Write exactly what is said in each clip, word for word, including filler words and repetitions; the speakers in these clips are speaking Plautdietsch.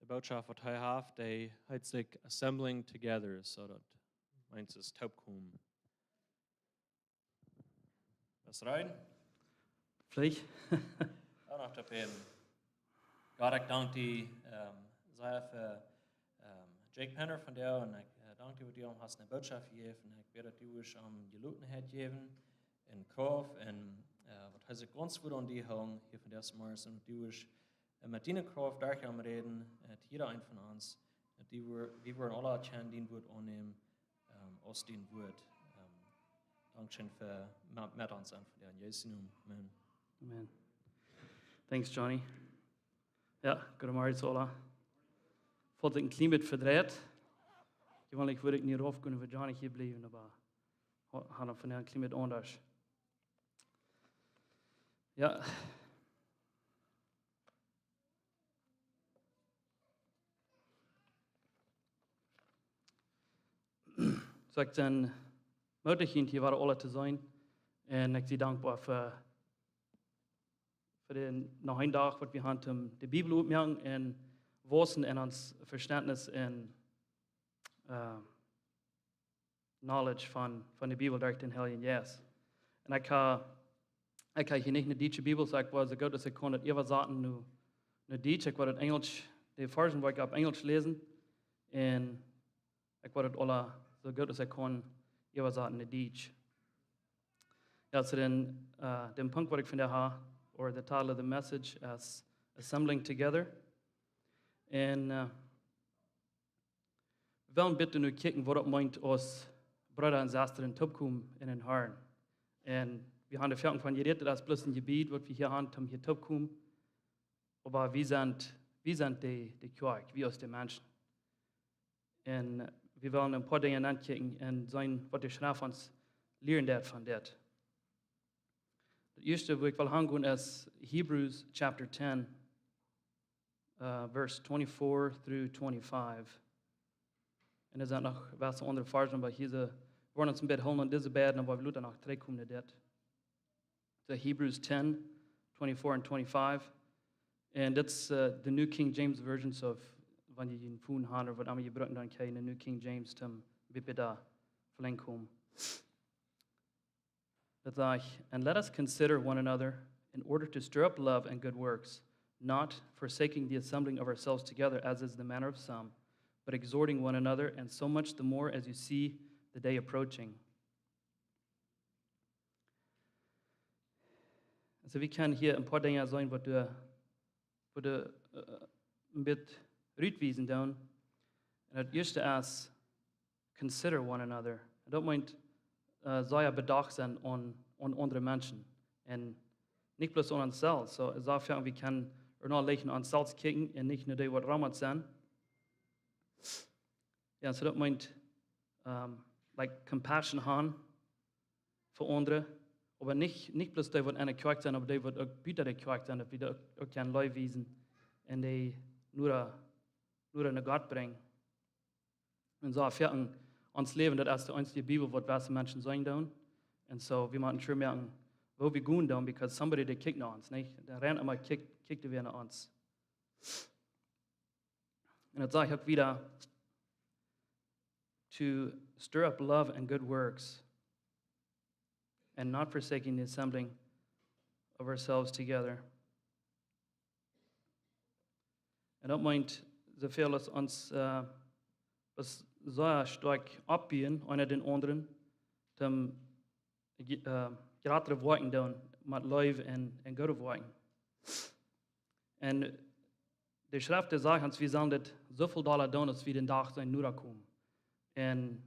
Bootschoft waut hee haft, dee heet sikj Assembling Together, soo daut meent es toopkomen. Best reed? Veleicht. Uk noch toop bäden. Gott, ekj dank die, ähm, sea fa, ähm, Jake Penner vondoag un ekj, äh, dank die, waut du am hast eene Bootschoft jejäft un ekj bäd, daut du wurscht am Jelotenheit jäwen un Krauft un, äh, waut hee sikj gaunz wudd aun die hoolen hia vondoag zemorjes un daut du wurscht, äh, met diene Krauft derch am räden, äh, to jieda een von ons, daut die wua-, wie wudden aula kjennen dien Wuat aunnämen, ähm, aus dien Wuat. Ähm, dankscheen fa met, met ons sennen vondoag. En Jesu Nomen. Amen. Amen. Thanks, Johnny. Jo, goodemorjen, aula. Felt sikj een kjlien bät vedreit. Jeweenlich wudd ekj nich rauf kjennen, wua Johnny hia bleef, oba ha-, haud hee vondoag een kjlien bät aundasch. Jo. Soo, ekj sie mootich, hia wada aula to sennen. Un ekj sie dankboa fa, fa dän, noch eenen Dach, waut wie haben, om de Bibel optomoaken un wausen en ons Vestentnis un, äh, knowledge von, von de Bibel derch dän Heiljen Jeist. Un ekj ha, ekj ha hia nich eene dietsche Bibel, soo ekj woa soo goot aus ekj kaun daut äwasaten no, no Dietsch. Ekj woa daut Enjelsch, de Varschen woa ekj opp Enjelsch läsen. Un ekj woa daut aula soo goot aus ekj kaun äwasaten no Dietsch. Jo, soo dän, äh, dän Punkt waut ekj vondoag ha, or the title of the message, es Assembling Together. Un, äh, wie wellen bitte nu kjikjen, waut daut meent aus Breeda un Sestren toopkomen en dän Harn. Un wie haben doa foaken von jerät, daut es bloos een Jebäd, waut wie hia haben, om hia toopkomen. Oba wie sent, wie sent de, de Kjoakj, wie aus de Menschen. Un wie wellen een poa Dinja ankjikjen un seenen, waut de Schreft ons lieren deit von dit. Daut ieeschte, wua ekj well hangonen, es Hebrews chapter ten, uh, verse twenty-four through twenty-five. Un doa sent noch waut aundre Varschen, oba hia soo, wie woaren ons een bät hoolen aun dise beiden, oba wie loten noch trigjkomen no dit. The Hebrews ten, twenty-four and twenty-five. Un dit es, uh, de New King James Version, soo wan jie een Phone haben ooda waut emma jie brucken, dan kjenn jie de New King James, dan woa wie doa velenkt komen. Daut sajcht: "And let us consider one another in order to stir up love and good works, not forsaking the assembling of ourselves together, as is the manner of some, but exhorting one another, and so much the more as you see the day approaching." Aulsoo, wie kjennen hia een poa Dinja seenen, waut wie, waut wie, äh, een bät rutwiesen doonen. Un daut ieeschte es, consider one another. Un daut meent, äh, sea bedacht sennen aun, aun aundre Menschen. Un nich bloos aun ons selfst. Soo, soo foaken wie kjennen ea no leewen aun ons selfst kjikjen un nich no dee, waut rom ons sent. Jo, soo daut meent, ähm, like, compassion haben fa aundre. Oba nich, nich bloos dee, waut enne Kjoakj sent, oba dee, waut uk buta de Kjoakj sent, daut wie dee uk, uk kjennen Leew wiesen un dee no, no Gott brinjen. Un soo foaken ons Läwen, daut es de eensje Bibel, waut wie Menschen seenen doonen. Un soo, wie motten sure moaken, wua wie gonen doonen, because somebody, dee kjikjt no ons, nich? Dee rent emma, kjikjt, kjikjt dee wada no ons. Un daut sajcht uk wieda, "To stir up love and good works, and not forsaking the assembling of ourselves together." Un daut meent, soo väl aus ons, äh, aus sea stoakj oppbuen, eena dän aundren, dän, äh, jratre Woakjen doonen, met Leew un, un goode Woakjen. Un de Schreft, dee sajcht ons, wie sellen dit soo väl dolla doonen, aus wie dän Dach seenen noda komen. Un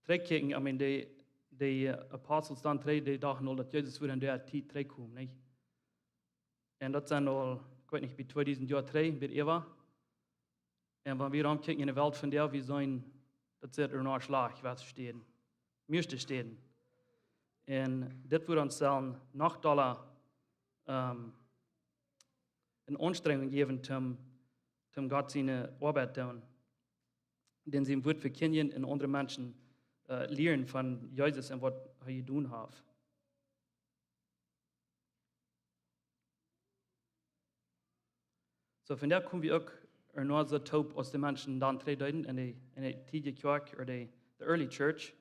trigjkjikjen, I mean, de, de Apostel dan trigj, dee dochten aul, daut Jesus wudd en dee Tiet trigjkomen, nich? Un daut sent aul, ekj weet nich, bie tweedusent Joa trigj, bie Eva. Un wan wie romkjikjen en de Welt vondoag, wie seenen, daut sitt ea noch schlajcht, waut to städen. Mieeschte Städen. Un dit woat ons dan noch dolla, ähm, eene Aunstrenjunk jäwen, om, om Gott siene Oabeit to doonen. Dän sien Wuat vekjindjen un aundre Menschen, äh, lieren von Jesus un waut hee jedonen haft. Soo, vondoag kom wie uk, ea nich soo toop aus de Menschen dan trigj deeden en de, en de tiedje Kjoakj ooda de, de early church.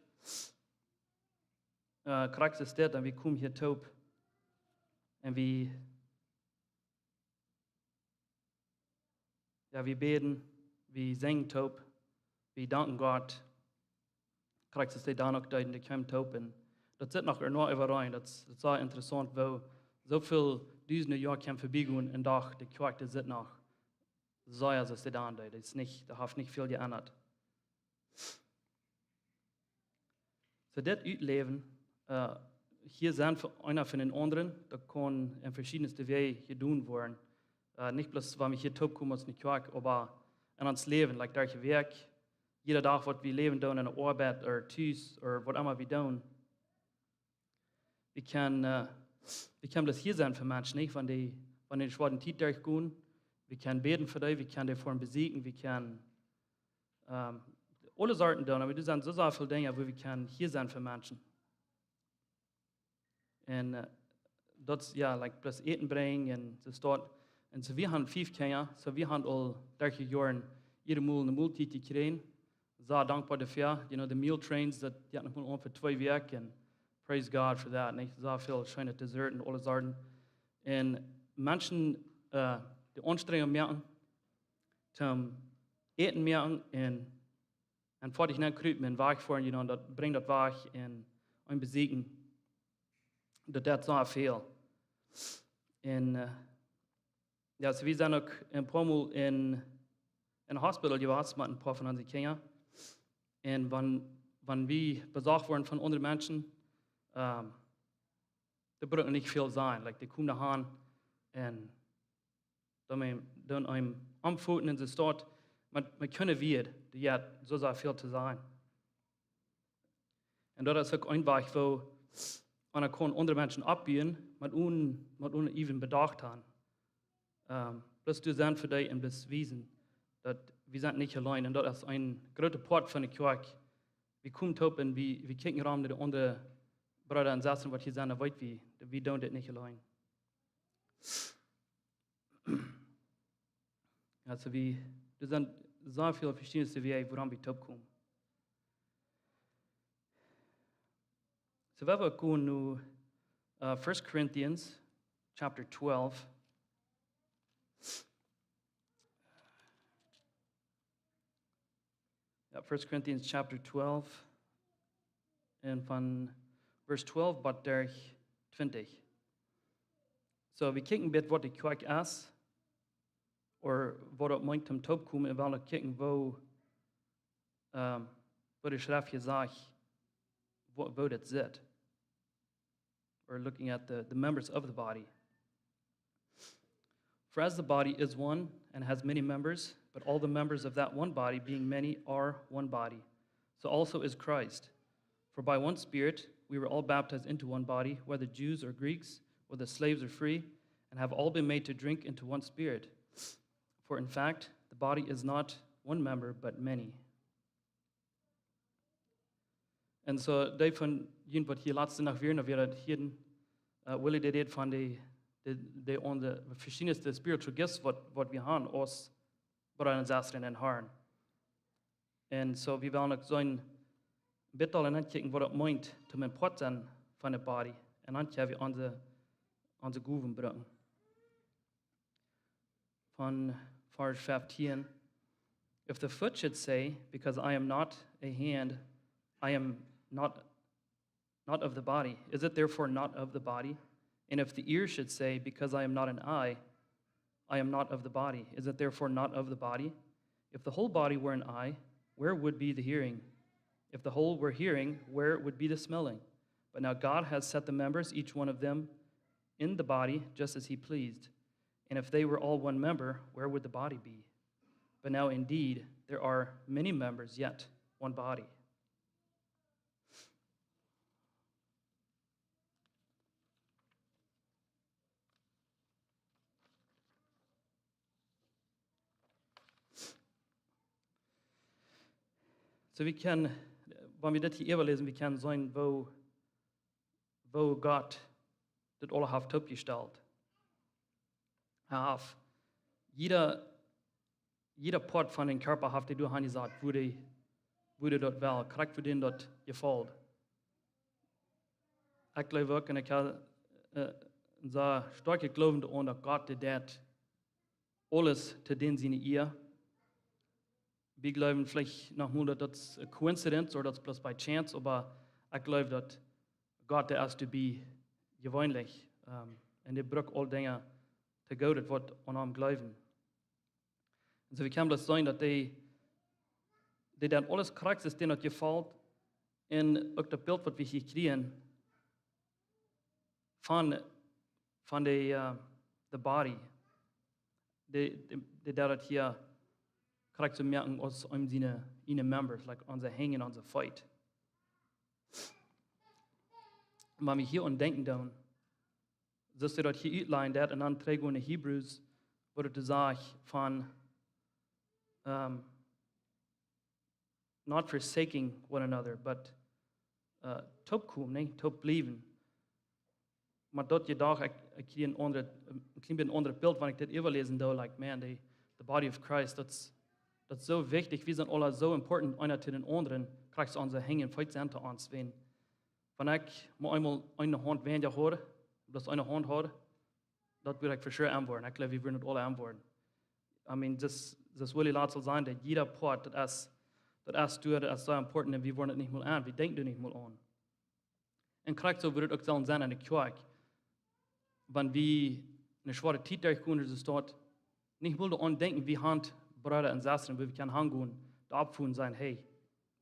Äh, krakjt es dit, un wie komen hia toop. Un wie, jo, wie bäden, wie sinjen toop, wie danken Gott. Krakjt es dit dan uk deeden, dee kjeemen toop. Un daut sitt noch ea nich äwareen. Daut, daut es interessaunt, woo soo väl dusende Joa kjennen verbiegonen un doch de Kjoakj, dee sitt noch soo aus see dan deed. Daut es nich, daut haft nich väl jeendat. Soo dit Utläwen, äh, hia sennen fa eena fa dän aundren, daut kaun en veschiedne Wäaj jedonen woaren. Äh, nich bloos, wan wie hia toopkomen aus ne Kjoakj, oba en ons Läwen, like, derch de Wäakj, jieda Dach, waut wie läwen doonen, en de Oabeit, ooda tus, ooda waut emma wie doonen. Wie kjennen, äh, wie kjennen bloos hia sennen fa Menschen, nich? Wan dee, wan dee ne schwoare Tiet derchgonen, wie kjennen bäden fa dee, wie kjennen dee fa besieekjen, wie kjennen, ähm, aule Sorten doonen, oba doa sent soo, soo väl Dinja, wua wie kjennen hia sennen fa Menschen. Un, äh, daut es, jo, like, bloos Äten brinjen un soo waut. Un soo, wie haben fief Kjinja, soo wie haben aul dertich Joa jieda Mol ne Moltiet jekjräajen. Sea dankboa doafäa. You know, the meal trains, daut jeit noch mol aun fa twee Wäakj. Un praise God for that, nich? Sea väl scheene Dessert un aule Sorten. Un Menschen, äh, dee Aunstrenjunk moaken, toom Äten moaken un, un foadich nenn krupen un wajchfoaren, you know, daut brinjt daut wajch un, un besieekjen. Daut deit sea väl. Un, äh, jo, soo wie sent uk een poa Mol en, en Hospital jewast met een poa von onse Kjinja. Un wan, wan wie besocht woaren von aundre Menschen, ähm, dee brucken nich väl sajen. Like, dee komen doa aun un dan, dan eenem aunfoten un soo waut. Oba, oba kjeene Wieed, dee jeit soo sea väl to sajen. Un daut es uk een Wajch, woo eena kaun aundre Menschen oppbuen, oba onen, oba onen even bedocht haben. Ähm, bloos doa sennen fa dee un bloos wiesen, daut wie sent nich auleen. Un daut es een groota Poat von de Kjoakj. Wie komen toop un wie, wie kjikjen rom no de aundre Breeda un Sestren, waut hia sent, dan weet wie, daut wie doonen dit nich auleen. Aulsoo wie, doa sent soo väl veschiedne Wäaj, wuarom wie toopkomen. Soo, wie gonen nu, äh, First Corinthians chapter twelve. Jo, First Corinthians chapter twelve. Un von Varsch twalf bat derch twintich. Soo, wie kjikjen een bät waut de Kjoakj es, ooda waut daut meent toom toopkomen, un wie wellen kjikjen woo, ähm, waut de Schreft hia sajcht, woo, woo daut sitt. We're looking at the, the members of the body. For as the body is one and has many members, but all the members of that one body, being many, are one body, so also is Christ. For by one Spirit we were all baptized into one body, whether Jews or Greeks, whether slaves or free, and have all been made to drink into one Spirit. For in fact, the body is not one member, but many. Un soo, dee von junt waut hia latste Nacht wieren, dan wieren daut hia, äh, Willy, dee deed von de, de, de, onse veschiedne spiritual gifts waut, waut wie haben aus Breeda un Sestren em Harn. Un soo, wie wellen uk soo een bät aul aun kjikjen waut daut meent, toom een Poat sennen von de body. Un dan kjenn wie onse, onse Gowen brucken. Von Varsch fefteen. If the foot should say, "Because I am not a hand, I am not, not of the body," is it therefore not of the body? And if the ear should say, "Because I am not an eye, I am not of the body," is it therefore not of the body? If the whole body were an eye, where would be the hearing? If the whole were hearing, where would be the smelling? But now God has set the members, each one of them, in the body just as he pleased. And if they were all one member, where would the body be? But now indeed there are many members, yet one body. Soo, wie kjennen, wan wie dit hia äwaläsen, wie kjennen seenen, woo, woo Gott dit aules haft toopjestalt. Hee haft jieda, jieda Poat von dän Kjarpa haft dee doa han jesat, woo dee, woo dee daut well, krakjt woo dän daut jefelt. Ekj jleew uk, un ekj hab, äh, een sea stoakjet Gloowen doaraun, daut Gott dee deit aules to dän siene Ea. Wie jleewen veleicht noch mol, daut daut coincidence ooda daut bloos by chance, oba ekj jleew, daut Gott, dee es doabie jeweenlich, ähm, un dee brukt aul Dinja to Goodet, waut aun am jleewen. Un soo, wie kjennen bloos seenen, daut dee, dee dan aules krakjt es, dän daut jefelt, un uk daut Bilt, waut wie hia kjrieen von, von de, äh, de body, dee, dee, dee daut hia krakjt soo moaken aus om siene, siene members, like onse Henj un onse Feet. Wan wie hia aun denkjen doonen, soo aus daut hia utlajen deit, un dan trigj en de Hebrews, woo daut sajcht von, ähm, not forsaking one another, but, äh, toopkomen, nä? Toop bliewen. Oba daut jedocht, ekj, ekj kjrie een aundret, een kjlien bät een aundret Bilt, wan ekj dit äwaläsen doo, like, man, the, the body of Christ, daut es, daut es soo wichtich, wie sent aula soo important, eena to dän aundren, krakjt soo onse Henj un Feet sent to ons, wan, wan ekj mau eemol eene Haunt weinja haud, bloos eene Haunt haud, daut wudd ekj for sure enn woaren. Ekj jleew, wie wudden daut aula enn woaren. I mean, daut, daut well ekj latst aul sajen, daut jieda Poat, daut es, daut es doa, daut es soo important, un wie woaren daut nich mol aun, wie denkjen doa nich mol aun. Un krakjt soo wudd daut uk sellen sennen enne Kjoakj. Wan wie eene schwoare Tiet derchgonen, es daut nich mol doaraun denkjen, wie han Breeda un Sestren, wua wie kjennen hangonen, doa oppfoaren, sajen, hey,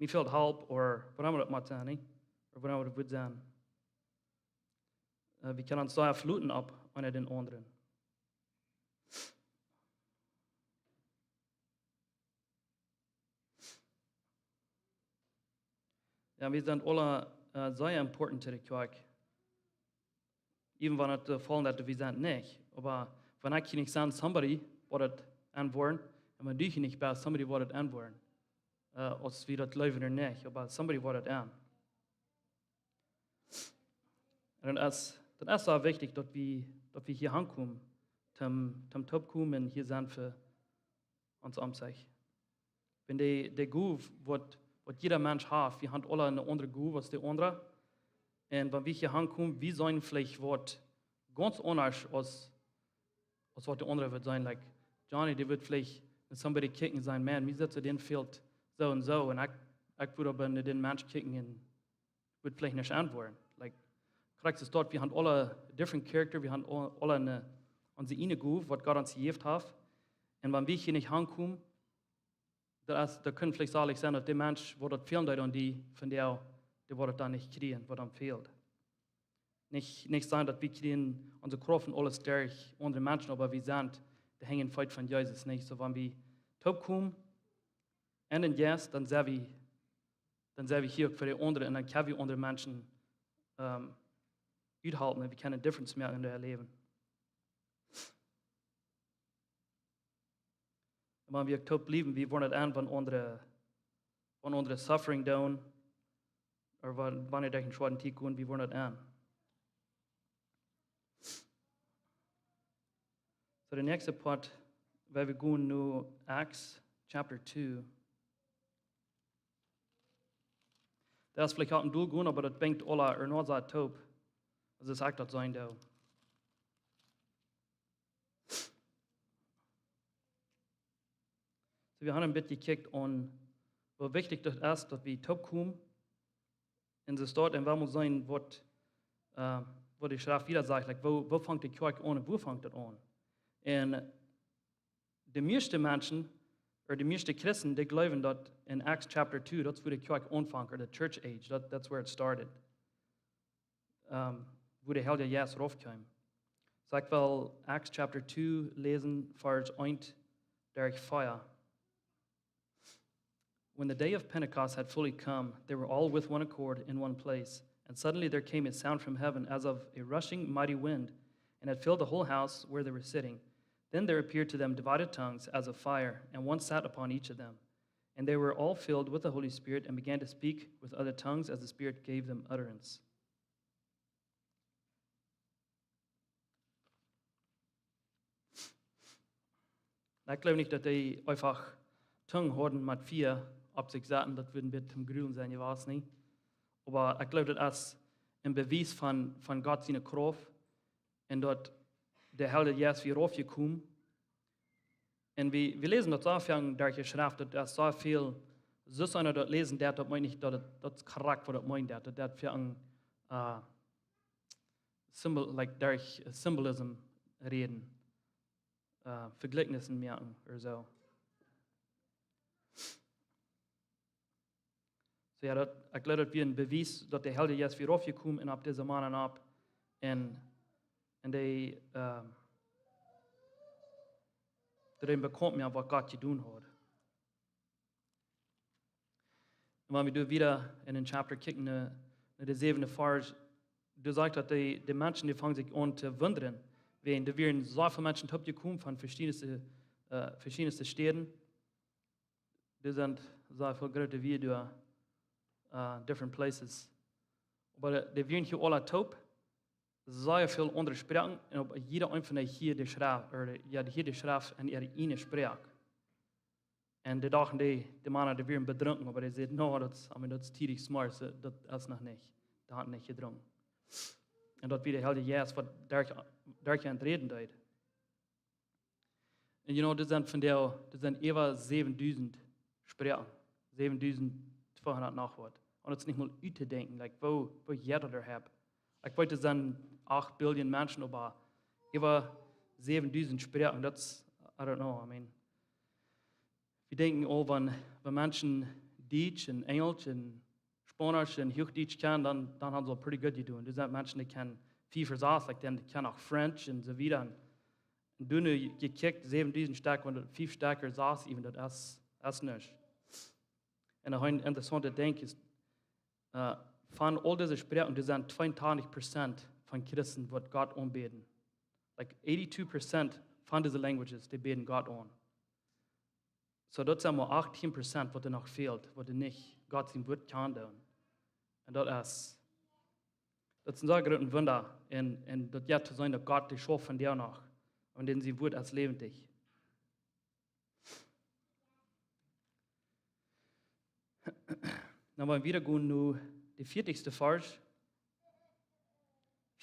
mie fält Help, ooda whatever daut mott sennen, nä? Ooda whatever daut wudd sennen. Äh, wie kjennen ons sea veloten opp eena dän aundren. Jo, wie sent aula, äh, sea important to de Kjoakj. Even wan et, äh, felt daut wie sent nich. Oba wan ekj hia nich sie, somebody woat daut enn woaren. Un wan du hia nich best, somebody woat daut enn woaren. Äh, aus wie daut jleewen ooda nich, oba somebody woat daut enn. Un daut es, daut es soo wichtich, daut wie, daut wie hia hankomen, toom, toom toopkomen un hia sennen fa ons om sikj. Wan de, de Gow, waut, waut jieda Mensch haft, wie han aula eene aundre Gow aus de aundre. Un wan wie hia hankomen, wie sent veleicht waut gaunz aundasch aus, aus waut de aundre wudd sennen. Like, Johnny, dee wudd veleicht no somebody kjikjen un sajen, man, mie sitt soo, dän fält soo un soo. Un ekj, ekj wudd oba no dän Mensch kjikjen un wudd veleicht nich enn woaren. Like, krakjt es daut, wie han aula different character, wie han au-, aula eene, onse eene Gow, waut Gott ons jejäft haft. Un wan wie hia nich hankomen, daut es, daut kaun veleicht salich sennen, daut de Mensch, waut daut fälen deit aun die, von dee, dee woat daut dan nich kjrieen, waut am fält. Nich, nich sennen, daut wie kjrieen onse Krauft un aules derch aundre Menschen, oba wie sent de Henj un Feet von Jesus, nich? Soo, wan wie toopkomen enn dän Jeist, dan sent wie dan sent wie hia uk fa de aundre un dan kjenn wie aundre Menschen, ähm, uthalpen un wie kjennen difference moaken enn äa Läwen. Un wan wie uk toop bliewen, wie woaren daut enn, wan aundre, wan aundre suffering doonen, ooda wan, wan dee derch eene schwoare Tiet gonen, wie woaren daut enn. Soo, de näakjste Poat, wua wie gonen no Acts chapter two. Daut es veleicht opp een Deel gonen, oba daut brinjt aula ernoosa toop. Daut es uk daut sennen doa. Soo, wie haben een bät jekjikjt aun, woo wichtich daut es, daut wie toopkomen. Un soo steit, un wie motten seenen, waut, äh, waut de Schreft wieda sajcht, like, woo, woo fangt de Kjoakj aun un woo fangt daut aun? Un de mieeschte Menschen, ooda de mieeschte Christen, dee jleewen, daut enn Acts chapter two, daut es wua de Kjoakj aunfangt, ooda de church age, that, that's where it started. Ähm, wua de Heilje Jeist rauf kjeem. Soo, ekj well Acts chapter two läsen, Varsch eent derch vea. When the day of Pentecost had fully come, they were all with one accord in one place. And suddenly there came a sound from heaven as of a rushing mighty wind, and it filled the whole house where they were sitting. Then there appeared to them divided tongues as of fire, and one sat upon each of them. And they were all filled with the Holy Spirit and began to speak with other tongues as the Spirit gave them utterance. Ekj jleew nich, daut dee eefach Tungen hauden met Fia opp sikj saten, daut wudd een bät toom Grulen sennen jewast, nä? Oba ekj jleew, daut es een Bewies von, von Gott siene Krauft un daut de Heilje Jeist wia raufjekomen. Un wie, wie läsen daut soo väl derch de Schreft, daut es soo väl, soo aus eena daut läsen deit, daut meent nich, daut et, daut es korrekt, waut daut meent, daut, daut, daut fa een, äh, Symbol, like, derch, äh, symbolism räden, äh, Vejlikjnisen moaken ooda soo. Soo jo, daut, ekj jleew, daut wia een Bewies, daut de Heilje Jeist wia raufjekomen un opp dise Mana opp. Un, un dee, äh, dee bekaunt mea, waut Gott jedonen haud. Un wan wie doa wieda en dän Chapter kjikjen, no, no de säwende Varsch, doa sajcht daut de, de Menschen, dee fungen sikj aun to wundren. Wäajen doa wieren soo väl Menschen toopjekomen von veschiedne, äh, veschiedne Städen. Doa sent soo väl groote Wieed doa, äh, different places. Oba dee, dee wieren hia aula toop, soo väl aundre Sproaken, un opp jieda een von dee hia de Schreft, ooda, jo, hia de Schreft en äare ieejne Sproak. Un dee dochten, dee, de Mana, dee wieren bedrunken, oba dee säden, no, daut es, I mean, daut es tiedich zemorjes, daut es noch nich. Dee hauden nich jedrunken. Un daut wia de Heilje Jeist, waut derch, derch an räden deed. Un, you know, doa sent vondoag, doa sent äwa säwendusent Sproaken. Säwendusent tweehundat noch waut. Un daut es nich mol uttodenkjen, like, woo, woo jeit daut doa opp? Ekj weet, doa sent acht Billion Menschen, oba äwa säwendusent Sproaken, daut es, I don't know, I mean, wie denkjen aul, wan, wan Menschen Dietsch un Enjelsch un Spaunisch un Huachdietsch kjennen, dan, dan haben see aul pretty good jedonen. Doa sent Menschen, dee kjennen fief ooda sas, like, dee kjennen uk French un soo wieda. Un, un doa nu jekjikjt, säwendusent Stekj, wan daut fief Stekj ooda sas, even daut es, es nuscht. Un een interessauntet Dinkj es, äh, von aul dise Sproaken, doa sent tweeuntachentich Prozent von Christen, waut Gott aunbäden. Like, eighty-two percent von dise languages, dee bäden Gott aun. Soo, daut sent mau achtieen Prozent, waut doa noch fält, waut doa nich Gott sien Wuat kjanen doonen. Un daut es, daut es een sea grootet Wunda. Un, un daut jeit to seenen, daut Gott dee schauft vondoag noch. Un dän sien Wuat es läwendich. Dan woa wie wieda gonen no dän vieetichsten Varsch.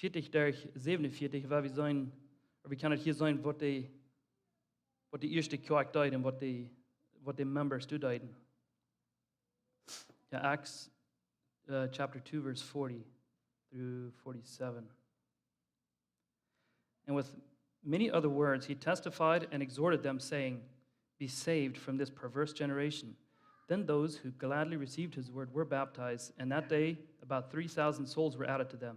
Vieetich derch säwenunvieetich, wua wie seenen, wua wie kjennen hia seenen, waut dee, waut dee ieeschte Kjoakj deed un waut dee, waut dee members doa deeden. Jo, Acts, uh, chapter two, verse forty through forty-seven. And with many other words, he testified and exhorted them, saying, "Be saved from this perverse generation." Then those who gladly received his word were baptized, and that day about three thousand souls were added to them.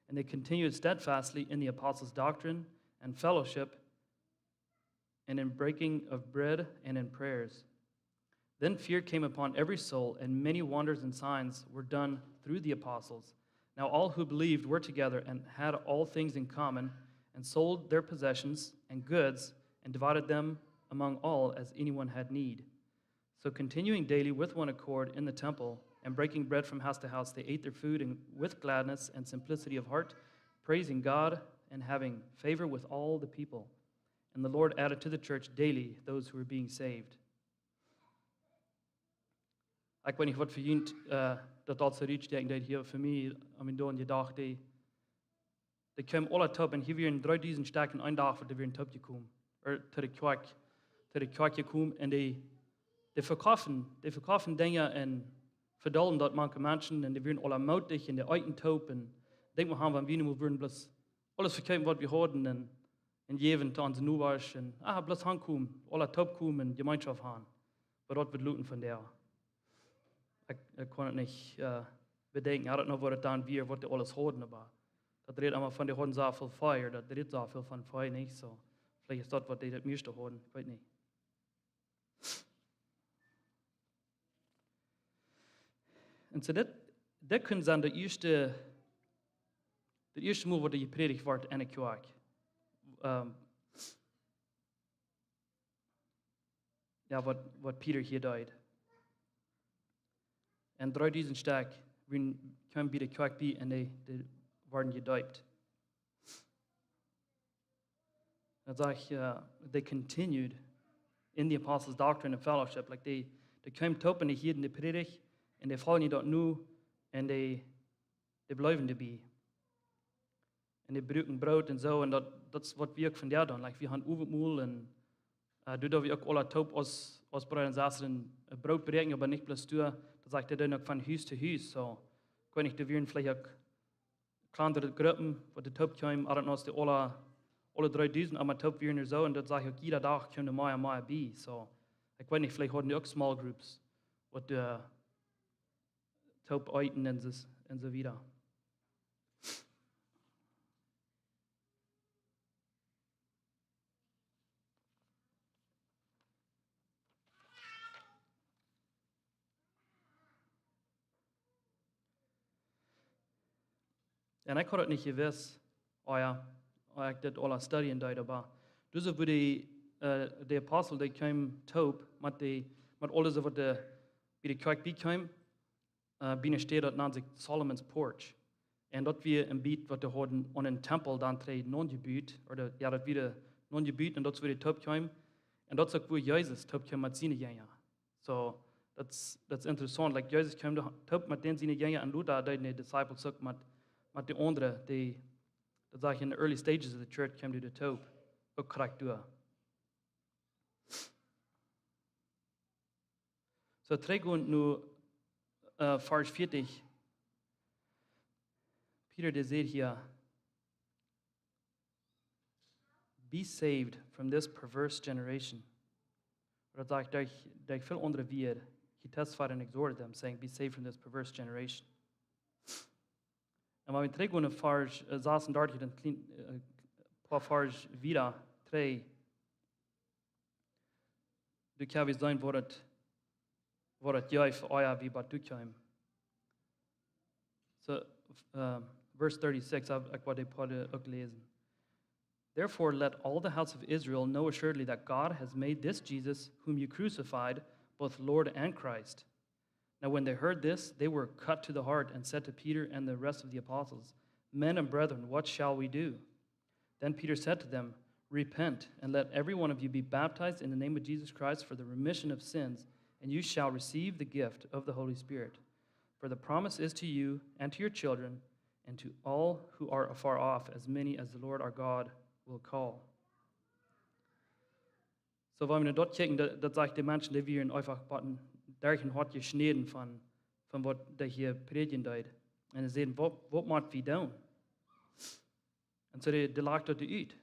And they continued steadfastly in the apostles' doctrine and fellowship, and in breaking of bread and in prayers. Then fear came upon every soul, and many wonders and signs were done through the apostles. Now all who believed were together and had all things in common, and sold their possessions and goods, and divided them among all as anyone had need. So continuing daily with one accord in the temple, and breaking bread from house to house, they ate their food in, with gladness and simplicity of heart, praising God and having favor with all the people. And the Lord added to the church daily those who were being saved. Ekj weet nich, waut fa junt, äh, daut aul soo rutsteakjen deed hia. Fa mie, I mean, doa jedocht, dee, dee kjeemen aula toop. Un hia wieren dreedusent Stekj en een Dach, waut doa wieren toopjekomen. Ooda to de Kjoakj, to de Kjoakj jekomen. Un dee, dee vekoften, dee vekoften Dinja un vedeelden daut mank de Menschen. Un dee wieren aula mootich un dee eeten toop. Un denkj mau aun, wan wie nu mol wudden bloos aules vekjeepen, waut wie hauden, un, un jäwen to onse Nobasch, un, ah, bloos hankomen, aula toopkomen un Jemeenschoft haben. Oba daut wudd loten vondoag. Ekj, ekj kaun et nich, äh, bedenkjen. I don't know, waut et dan wia, waut dee aules hauden, oba daut rät emma von, dee hauden soo väl Fia, daut rät soo väl von Fia, nich soo. Veleicht es daut, waut dee daut mieeschte hauden, ekj weet nich. Un soo dit, dit kunn sennen de ieeschte, de ieeschte Mol, waut doa jeprädicht wort enne Kjoakj. Ähm, jo, waut, waut Peter hia deed. Un dreedusent Stekj, wan, kjeemen bie de Kjoakj bie un dee, dee worden jedeept. Dan sajcht, äh, they continued in the apostles' doctrine and fellowship. Like, dee, dee kjeemen toop un dee hieeden de Prädicht un dee foljen daut nu un dee, dee bleewen doabie. Un dee bruken Broot un soo, un daut, daut es waut wie uk vondoag doonen. Like, wie haben Owentmol un, äh, doa doo wie uk aula toop aus, aus Breeda un Sestren, äh, Broot bräakjen, oba nich bloos doa, daut sajcht, dee doonen uk von Hus to Hus. Soo, ekj weet nich, doa wieren veleicht uk kjlandre Gruppen, waut doa toop kjeemen, I don't know, aus dee aula, aule dreedusent emma toop wieren ooda soo, un daut sajcht uk, jieda Dach kjeemen doa mea un mea bie. Soo, ekj weet nich, veleicht hauden dee uk small groups, waut doa toop eeten un soo, un soo wieda. Un ekj haud daut nich jewist, oh jo, oh, ekj dit aula studien deed, oba doa soo woo dee, äh, de Apostel, dee kjeemen toop met dee, met aule soo waut dee, bie de Kjoakj biekjeemen, äh, bie eene Städ, daut nand sikj Solomon's Porch. Un daut wia een Biet waut dee hauden aun een Tempel dan trigj naunjebut, ooda, jo, daut wia naunjebut un daut es wua dee toop kjeemen. Un daut es uk wua Jesus toop kjeem met siene Jinja. Soo, daut es, daut es interessaunt. Like, Jesus kjeem doa toop met dän siene Jinja un lota deeden de Disciples uk met, met de aundre, dee, daut sajcht, in the early stages of the church kjeemen dee doa toop. Uk krakjt doa. Soo, trigj gonen no, äh, Varsch vieetich. Peter, dee sajcht hia, "Be saved from this perverse generation." Ooda daut sajcht, daut ekj, daut ekj väl aundre Wieed, "He testified and exhorted them, saying, 'Be saved from this perverse generation.'" Un wan wie trigj gonen no Varsch, äh, sasuntachentich, een kjlien, äh, poa Varsch wieda, trigj, doa kjenn wie seenen waut et, waut et jeft, ea wie bat doa kjeemen. Soo, äh, verse thirty-six, ekj, ekj well dee Poat uk läsen. "Therefore, let all the house of Israel know assuredly that God has made this Jesus, whom you crucified, both Lord and Christ." Now, when they heard this, they were cut to the heart and said to Peter and the rest of the apostles, "Men and brethren, what shall we do?" Then Peter said to them, "Repent, and let every one of you be baptized in the name of Jesus Christ for the remission of sins, and you shall receive the gift of the Holy Spirit. For the promise is to you and to your children and to all who are afar off, as many as the Lord our God will call." Soo, wan wie no daut kjikjen, daut, daut sajcht, de Menschen, dee wieren eefach buten derch un haud jeschnäden von, von waut dee hia prädjen deed. Un see säden: "Waut, waut mott wie doonen?" Un soo dee, dee lajcht daut ut.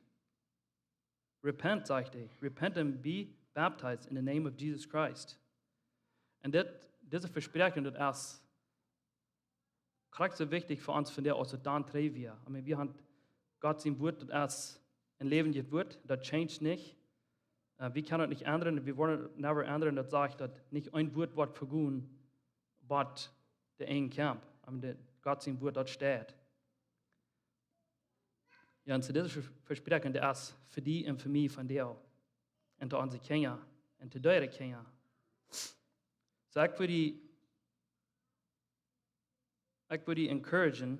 "Repent," sajcht hee, "repent and be baptized in the name of Jesus Christ." Un dit, dise Vespräakjunk, daut es krakjt soo wichtich fa ons vondoag aus et dan trigj wia. I mean, wie haben Gott sien Wuat, daut es een läwendjet Wuat, daut change nich. Äh, wie kjennen daut nich endren, wie woaren daut never endren, daut sajcht, daut nich een Wuat woat vegonen, waut de Enj kjemt. I mean, de, Gott sien Wuat, daut steit. Jo, un soo dise Vespräakjunk, daut es fa die un fa mie vondoag. Un to onse Kjinja. Un to äare Kjinja. Soo, ekj well die, ekj well die encouragen,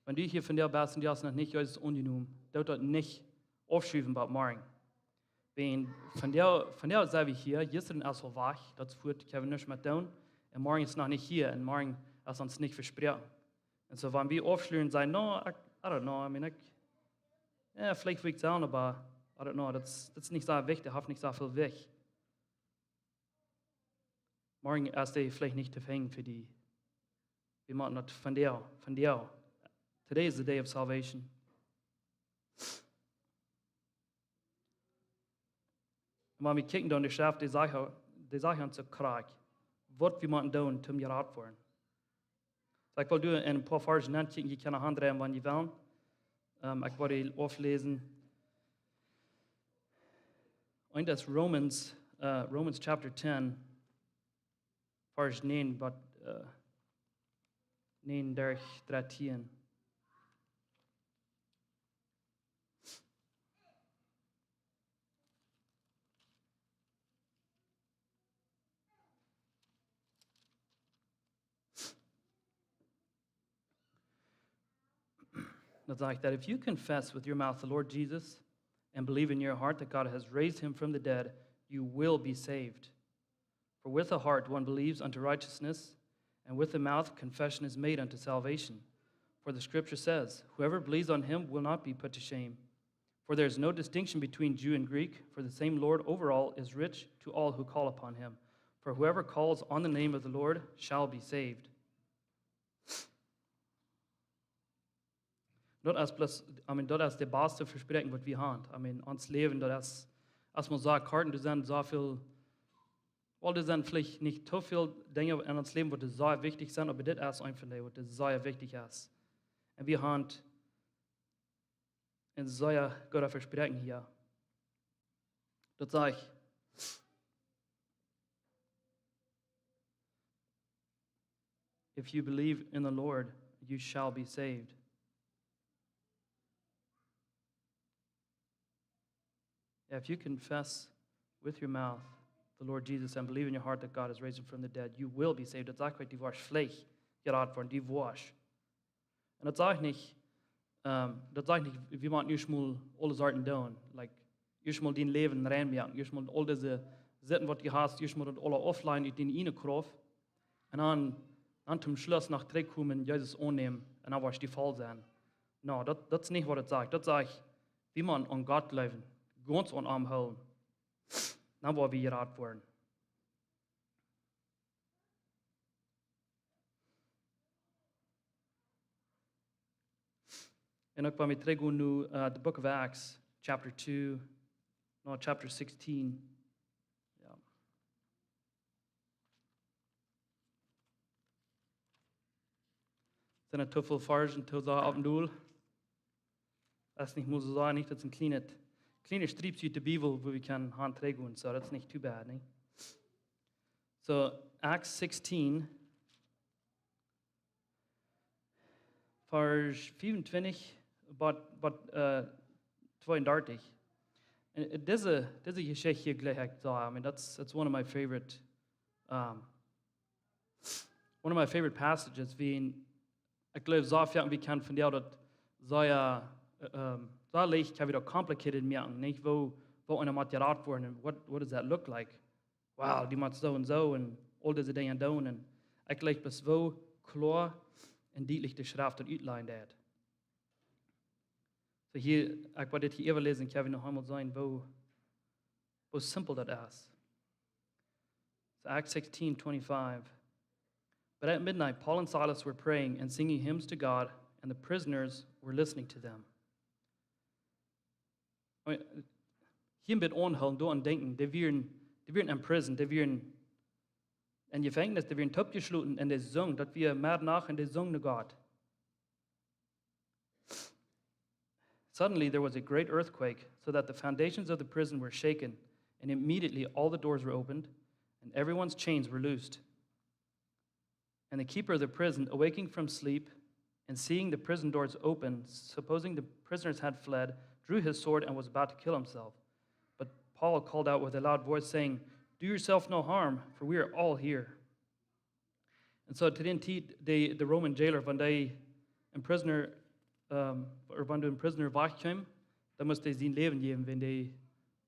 wan du hia vondoag best un du hast noch nich Jesus aunjenomen, doo daut nich aufschuwen bat morjen. Wan vondoag, vondoag sent wie hia, jistren es aul wajch, daut es fuat, kjenn wie nuscht met doonen. Un morjen es noch nich hia, un morjen es ons nich vesproaken. Un soo, wan wie aufschluten, sajen: "No, I, I don't know, I mean, ekj, jo, veleicht well ekj sellen, oba, I don't know, daut es, daut es nich soo wichtich, haft nich soo väl Jewicht." Morjen es dee veleicht nich to finjen fa die. Wie motten daut vondoag, vondoag. Today is the day of salvation. Un wan wie kjikjen dan de Schreft, dee sajcht, dee sajcht ons soo krakjt, waut wie motten doonen, om jerat woaren. Soo, ekj well doa een poa Varsch nenkjikjen, jie kjennen aundreien, wan jie wellen. Ähm, ekj well dee aufläsen. Un daut es Romans, äh, Romans chapter ten, Varsch näajen bat, äh, näajen derch dartieen. Daut sajcht, "That if you confess with your mouth the Lord Jesus and believe in your heart that God has raised him from the dead, you will be saved. For with the heart one believes unto righteousness, and with the mouth confession is made unto salvation. For the scripture says, whoever believes on him will not be put to shame. For there is no distinction between Jew and Greek, for the same Lord over all is rich to all who call upon him. For whoever calls on the name of the Lord shall be saved. Daut es bloos, I mean, daut es daut baste Vespräakjen waut wie haben. I mean, ons Läwen, daut es, aus maun sajcht, Korten, doa sent soo väl, well, doa sent veleicht nich too väl Dinja en ons Läwen waut sea wichtich sent, oba dit es eent von dee waut sea wichtich es. Un wie haben een sea goodet Vespräakjen hia. Daut sajcht, if you believe in the Lord, you shall be saved. If you confess with your mouth the Lord Jesus and believe in your heart that God has raised him from the dead, you will be saved. Daut sajcht nich, du woascht veleicht jerat woaren, du woascht. Un daut sajcht nich, ähm, daut sajcht nich, wie motten ieescht mol aule Sachen doonen. Like, ieescht mol dien Läwen rein moaken, ieescht mol aul dise Sitten waut du hast, ieescht mol daut aules auflajen ut diene ieejne Krauft. Un dan, dan toom Schluss noch trigjkomen, Jesus aunnämen un dan woascht du voll sennen. No, daut, daut es nich waut daut sajcht. Daut sajcht, wie motten aun Gott jleewen, gaunz aun am hoolen. Dan woa wie jerat woaren. Un uk wan wie trigjgonen no, uh, the book of Acts, chapter two, no, chapter sixteen. Jo. Sent doa too väl Varzen, too sea opp un dol? Daut es nich mol soo sea, nich, daut es een kjlienet, kjliene Striepkje ut de Bibel, wua wie kjennen han trigjgonen. So, daut es nich too bad, nä? So, Acts sixteen, Varsch fiewuntwintich bat, bat, uh, tweeundartich. Un, uh, dise, dise Jeschicht hia jlikj ekj sea. I mean, that's, that's one of my favorite, um, one of my favorite passages, wie een, ekj jleew, soo väl wie kjennen von dee daut sea, uh, um, soo leicht kjenn wie daut complicated moaken, nich? Woo, woo eena mott jerat woaren, and what, what does that look like? Wow, du motst soo un soo un aul dise Dinja doonen. Un ekj jlikj bloos woo kloa un dietlich de Schreft daut utlajen deit. So hia, ekj well dit hia äwaläsen, ekj well noch eemol sajen woo, woo simpel daut es. So Acts sixteen twenty-five. But at midnight, Paul and Silas were praying and singing hymns to God, and the prisoners were listening to them. I mean, hia een bät aunhoolen, doa aun denkjen, dee wieren, dee wieren in prison, dee wieren em Jefenkjnis, dee wieren toopjeschloten un dee sungen, daut wia Meddach un dee sungen no Gott. Suddenly there was a great earthquake, so that the foundations of the prison were shaken, and immediately all the doors were opened, and everyone's chains were loosed. And the keeper of the prison, awaking from sleep, and seeing the prison doors open, supposing the prisoners had fled, drew his sword and was about to kill himself. But Paul called out with a loud voice, saying, "Do yourself no harm, for we are all here." Un so to dän Tiet, de, de Roman jailer, wan dee een prisoner, um, or wan een prisoner wajchkjeem, dan must hee sien Läwen jäwen, wan dee,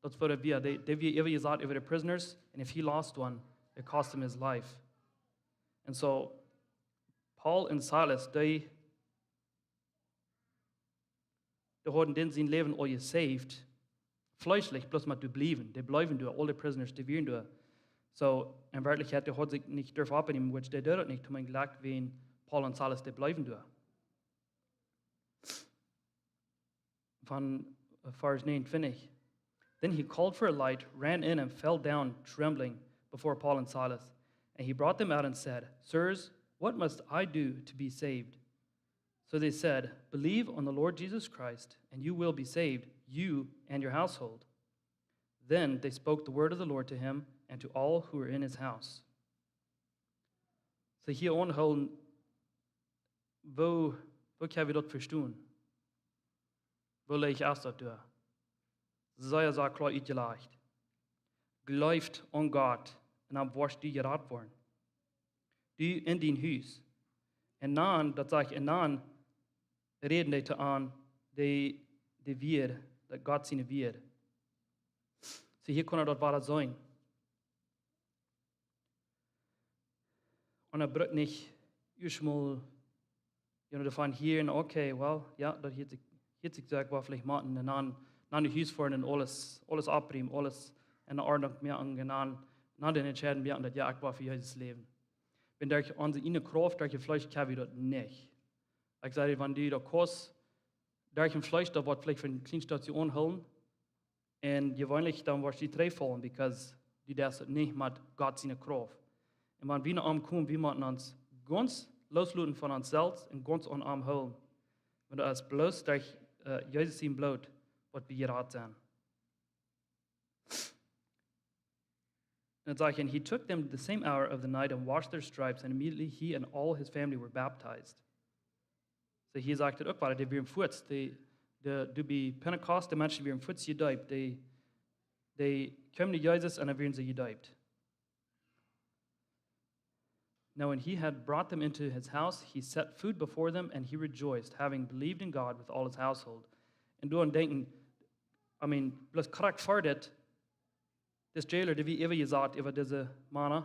daut wia, dee, dee wia äwajesat äwa de prisoners, and if he lost one, it cost him his life. Un so, Paul un Silas, dee, dee hauden dän sien Läwen aul jesaved, fleeschlich, bloos met to bliewen. Dee bleewen doa, aule prisoners, dee wieren doa. So, en Werkjlichkjeit, dee haud sikj nich durft oppnämen, which dee deed daut nich, toom een Jlekj, wiels Paul un Silas, dee bleewen doa. Von, uh, verse nineteen. Then he called for a light, ran in, and fell down trembling before Paul and Silas. And he brought them out and said, "Sirs, what must I do to be saved?" So they said, "Believe on the Lord Jesus Christ, and you will be saved, you and your household." Then they spoke the word of the Lord to him and to all who were in his house. So hia aunhoolen, woo, woo kjenn wie daut vestonen? Woo leicht es daut doa? Sea, sea kloa utjelajcht. Jleeft aun Gott un dan woascht du jerat woaren. Du un dien Hus. Un dan, daut sajcht, un dan räden dee to an, dee, dee Wieed, daut Gott siene Wieed. Dee hia kunn daut wada seenen. Un hee brukt nich ieescht mol, you know, doavon hieren, okay, well, jo, daut hieet sikj, hieet sikj soo, ekj woa veleicht motten, un dan, dan no Hus foaren un aules, aules oppräumen, aules enne Ordnunk moaken, un dan, dan de Entscheidunk moaken, daut jo, ekj woa fa Jesus läwen. Wan derch onse ieejne Krauft, derch daut Fleesch kjenn wie daut nich. Ekj saj, wan du daut kaust, derch daut Fleesch, daut woat veleicht fa een kjlien Stootje aunhoolen, un jeweenlich dan woascht du trigjfaulen, because du deist daut nich met Gott siene Krauft. Un wan wie no am komen, wie motten ons gaunz loosloten von ons selfst un gaunz aun am hoolen. Wan daut es bloos derch, äh, Jesus sien Bloot, waut wie jerat sent. Un daut sajcht, and he took them the same hour of the night and washed their stripes, and immediately he and all his family were baptized. Soo hia sajcht et uk wada, dee wieren fuaz, dee, dee, dee bie Pentekost, de Menschen wieren fuaz jedeept, dee, dee kjeemen no Jesus un dan wieren see jedeept. Now, when he had brought them into his house, he set food before them, and he rejoiced, having believed in God with all his household. Un doa aun denkjen, I mean, bloos krakjt ver dit, dis jailer, dee wia äwajesat äwa dise Mana,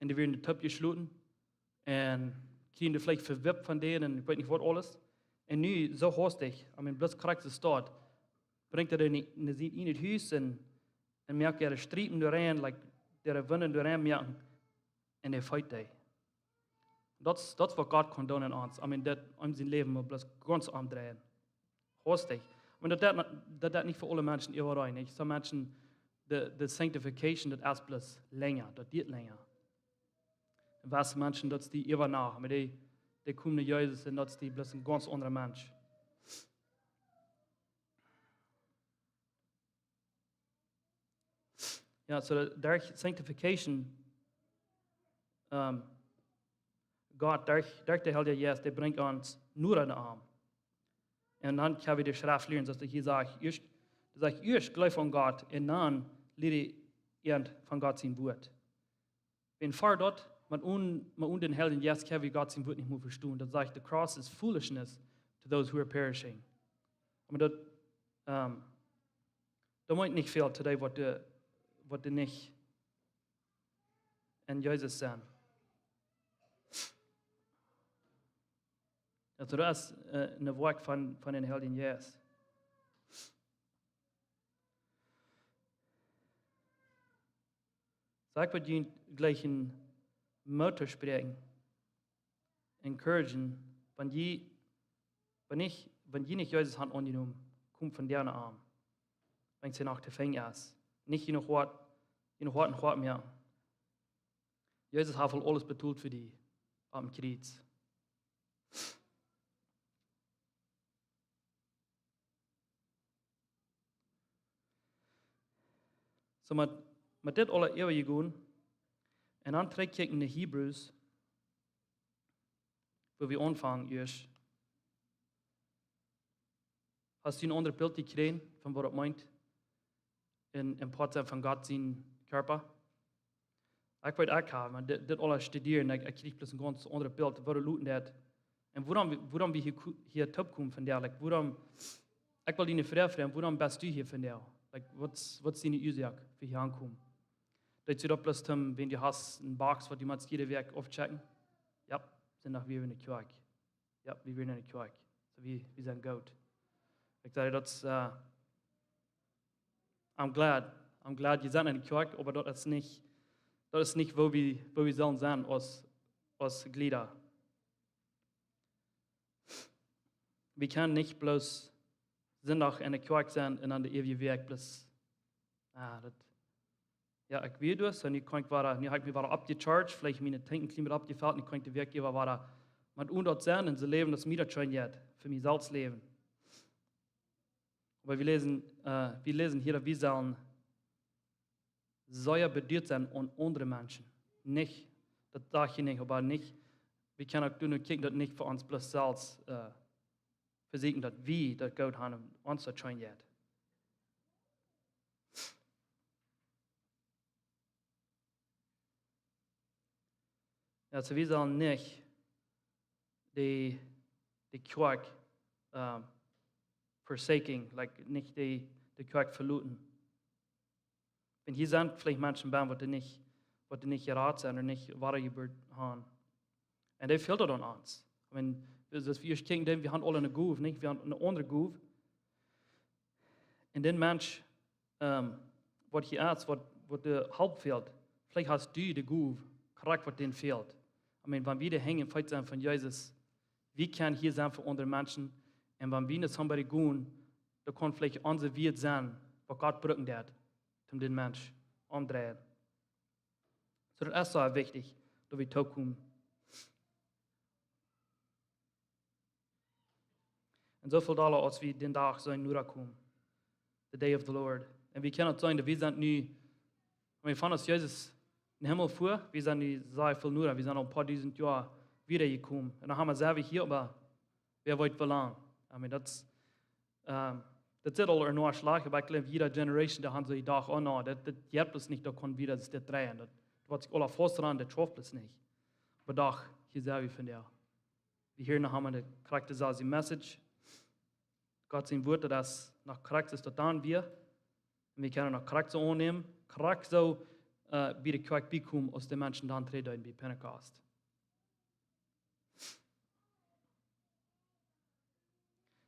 un dee wieren enne Toop jeschloten, un kjrieejen veleicht vewippt von dän, un ekj weet nich waut aules. Un nu, soo haustich, I mean, bloos krakjt soo staut, brinjt hee dee en, en sien, en daut Hus, un, un moakt äare Striepen doarein, like, äare Wunden doarein moaken, un hee feet dee. Daut es, daut es waut Gott kaun doonen en ons. I mean, daut, om sien Läwen mau bloos gaunz omdreien. Haustich. Oba daut, daut, daut, daut nich fa aule Menschen äwarein, nich? Some Menschen, de, de sanctification, daut es bloos lenja, daut diet lenja. Un waut Menschen, daut es dee äwa Nacht, oba dee, dee komen no Jesus un daut es dee bloos een gaunz aundra Mensch. Jo, soo derch sanctification, ähm, Gott, derch, derch de Heilje Jeist, dee brinjt ons noda no am. Un dan kjenn wie de Schreft lieren, soo aus hee sajcht, ieescht, hee sajcht, ieescht jleew aun Gott un dan lia die von Gott sien Wuat. Wan ver daut, met onen, met onen dän Heiljen Jeist kjenn wie Gott sien Wuat nich mea vestonen. Daut sajcht, the cross is foolishness to those who are perishing. Oba daut, ähm, daut meent nich väl to dee, waut dee, waut dee nich en Jesus sent. Aulsoo, daut es, äh, een Woakj von, von dän Heiljen Jeist. Soo ekj wudd junt jlikj Moot toospräakjen, encouragen, wan jie, wan nich, wan jie nich Jesus haben aunjenomen, komt vondoag no am. Wan see noch to finjen es. Nich jie noch waut, jie noch waut un waut mea. Jesus haft aul aules betolt fa die aum Kjriez. Soo met, met dit aula äwajegonen un dan trigjkjikjen no Hebrews, wua wie aunfangen ieescht. Hast du een aundret Bilt jekjräajen von waut daut meent? En, en Poat sennen von Gott sien Kjarpa? Ekj weet, ekj hab, oba dit, dit aules studieren, ekj, ekj kjrieech bloos een gaunz aundret Bilt, waut daut luten deit. Un wuarom, wuarom wie hia ku-, hia toopkomen vondoag, like, wuarom, ekj well die eene Froag froagen, wuarom best du hia vondoag? Like, waut es, waut es diene Uasoak fa hia aunkomen? Deist du daut bloos om, wan du hast eene Box, waut du motst jiede Wäakj aufchecken? Jo, Sindach wia wie enne Kjoakj. Jo, wie wieren enne Kjoakj. Soo, wie, wie sent goot. Ekj saj, daut es, äh, I'm glad. I'm glad jie sent enne Kjoakj, oba daut es nich, daut es nich, woo wie, woo wie sellen sennen aus, aus Jlieda. Wie kjennen nich bloos Sindach enne Kjoakj sennen un dan de äwaje Wäakj bloos, ah, daut Jo, ekj wia doa, soo nu kaun ekj wada, nu hab ekj mie wada oppjecharged, veleicht miene Tank een kjlien bät oppjefelt, nu kaun ekj de Wäakj äwa wada met onen daut sennen un soo läwen, daut mie daut scheen jeit, fa mie selfst läwen. Oba wie läsen, äh, wie läsen hia, daut wie sellen sea beduat sennen aun aundre Menschen. Nich, daut saj ekj nich, oba nich, wie kjennen uk doonen, kjikjen, daut nich fa ons bloos selfst, äh, vesieekjen, daut wie daut goot haben un ons daut scheen jeit. Jo, soo wie sellen nich de, de Kjoakj, ähm, forsaking, like, nich de, de Kjoakj veloten. Wan hia sent veleicht Menschen bie, waut doa nich, waut doa nich jerat sent ooda nich Wadajebuat haben. Un dee fält daut aun ons. I mean, daut wie ieescht kjikjen, dan wie haben aule eene Gow, nich? Wie haben eene aundre Gow. Un dän Mensch, ähm, waut hia es, waut, waut de Help fält, veleicht hast du de Gow, krakjt waut dän fält. I mean, wan wie de Henj un Feet sent von Jesus, wie kjennen hia sennen fa aundre Menschen. Un wan wie no somebody gonen, daut kaun veleicht onse Wieed sennen, waut Gott brucken deit, om dän Mensch omdreien. Soo, daut es soo wichtich, daut wie toopkomen. Un soo väl dolla aus wie dän Dach sent noda komen. The day of the Lord. Un wie kjennen daut seenen, daut wie sent nu, I mean, von aus Jesus em Himmel fua, wie sent nu sea väl noda, wie sent aul een poa dusent Joa wieda jekomen. Un dan haben wie selfst hia, oba wäa weet woo lang. I mean, daut, ähm, daut sitt aul noch schlajcht, oba ekj jleew, jiede Generation, dee haben soo jedocht, oh no, daut, daut jeit bloos nich, daut kaun wieda, daut dreien. Daut, daut woat sikj aula faust ranen, daut schauft bloos nich. Oba doch, hia sent wie vondoag. Wie hieren noch emol de krakjte selwje Message. Gott sien Wort, daut es noch krakjt soo aus daut dan wia. Un wie kjennen noch krakjt soo aunnämen, krakjt soo, äh, bie de Kjoakj biekomen, aus de Menschen dan trigj deeden bie Pentecost.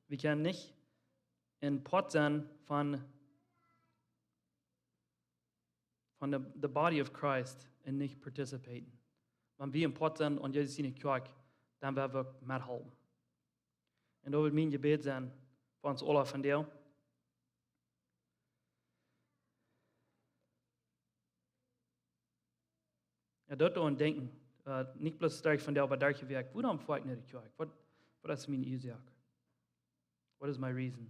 Wie kjennen nich een Poat sennen von, von de, the body of Christ un nich participaten. Wan wie een Poat sent aun Jesus siene Kjoakj, dan woa wie uk methalpen. Un daut woat mien Jebäd sennen fa ons aula vondoag. Jo, daut doaraun denkjen. Äh, nich bloos derch vondoag, oba derch de Wäakj. Wuarom foa ekj no de Kjoakj? Waut, waut es mien Uasoak? What is my reason?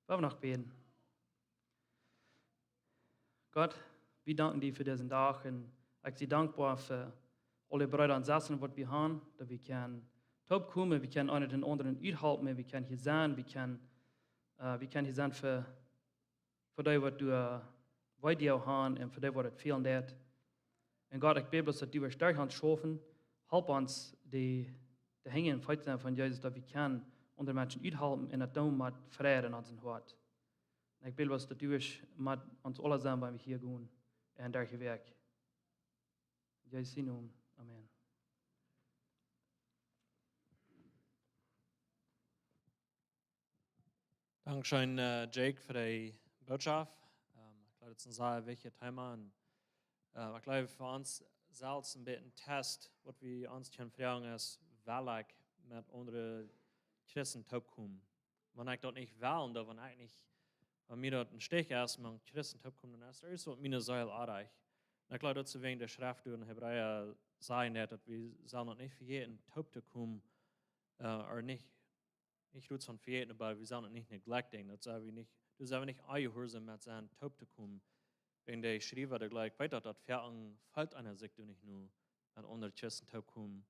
Wie wellen noch bäden. Gott, wie danken die fa disen Dach un ekj sie dankboa fa aule Breeda un Sestren, waut wie haben, daut wie kjennen toopkomen, wie kjennen eena dän aundren uthalpen, wie kjennen hia sennen, wie kjennen, äh, wie kjennen hia sennen fa, fa dee, waut doa, äh, wee die haben un fa dee, waut daut fälen deit. Un Gott, ekj bäd bloos, daut du woascht derch ons schaufen, help ons de, de Henj un Feet sennen von Jesus, daut wie kjennen aundre Menschen uthalpen un daut doonen met Fräd en ons Hoat. Un ekj bäd bloos, daut du woascht met ons aula sennen, wan wie hia gonen un derch de Wäakj. En Jesus sienen Nomen. Amen. Dankscheen, äh, Jake, fa de Botschaft. Ähm, ekj jleew, daut es een sea wichtjet Thema. Un, äh, ekj jleew, fa ons selfst een bät een Test, waut wie ons kjennen froagen es, well ekj met aundre Christen toopkomen? Wan ekj daut nich well, dan wan ekj nich, wan mie daut een Stich es, met Christen toopkomen, dan es doa irjentwaut miene Seel oajch. Un ekj jleew, daut es wäajen de Schreft doa en Hebräa sajcht, daut wie sellen daut nich vejäten, tooptokomen, äh, ooda nich nich bloos von vejäten, oba wie sellen daut nich neglecten. Daut sell wie nich, daut sell wie nich onjehuarsom met sennen, tooptokomen. Wäajen de Schriewa, dee jlikjt, weet daut, daut fa een felt eena sikj doa nich no, met aundre Christen toopkomen.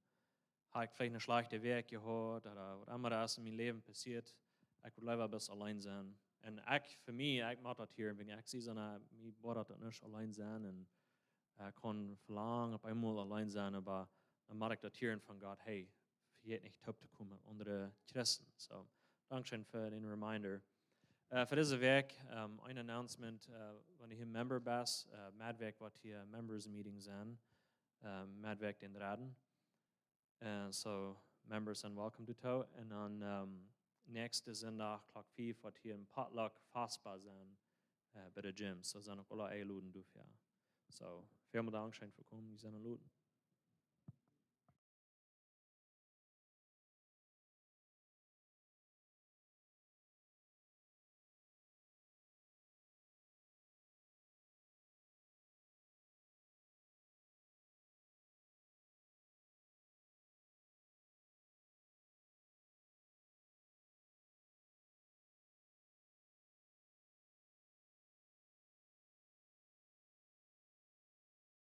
Hab ekj veleicht eene schlajchte Wäakj jehaut, ooda waut emma es en mien Läwen passieet. Ekj wudd leewa bloos auleen sennen. Un ekj, fa mie, ekj moak daut hia, wäajen ekj sie soo, na, mie boat daut nich auleen sennen. Un äh, kaun fa lang opp eemol auleen sennen, oba dan moak ekj daut hieren von Gott, hey, vejät nich tooptokomen met aundre Christen. So, dankscheen fa dän Reminder. Äh, fa dise Wäakj, ähm, een Announcement, äh, wan du hia Member best, äh, Medwäakj woat hia Members Meeting sennen, äh, Medwäakj dän dredden. Äh, so, members are welcome to toe. Un dan, ähm, näakjsten Sindach, Klock fief, woat hia een Potluck fastbar sennen, äh, bie de Gym. So, sent uk aule enjeloden doafäa. So, välmol dankscheen fa komen, wie sent enjeloden.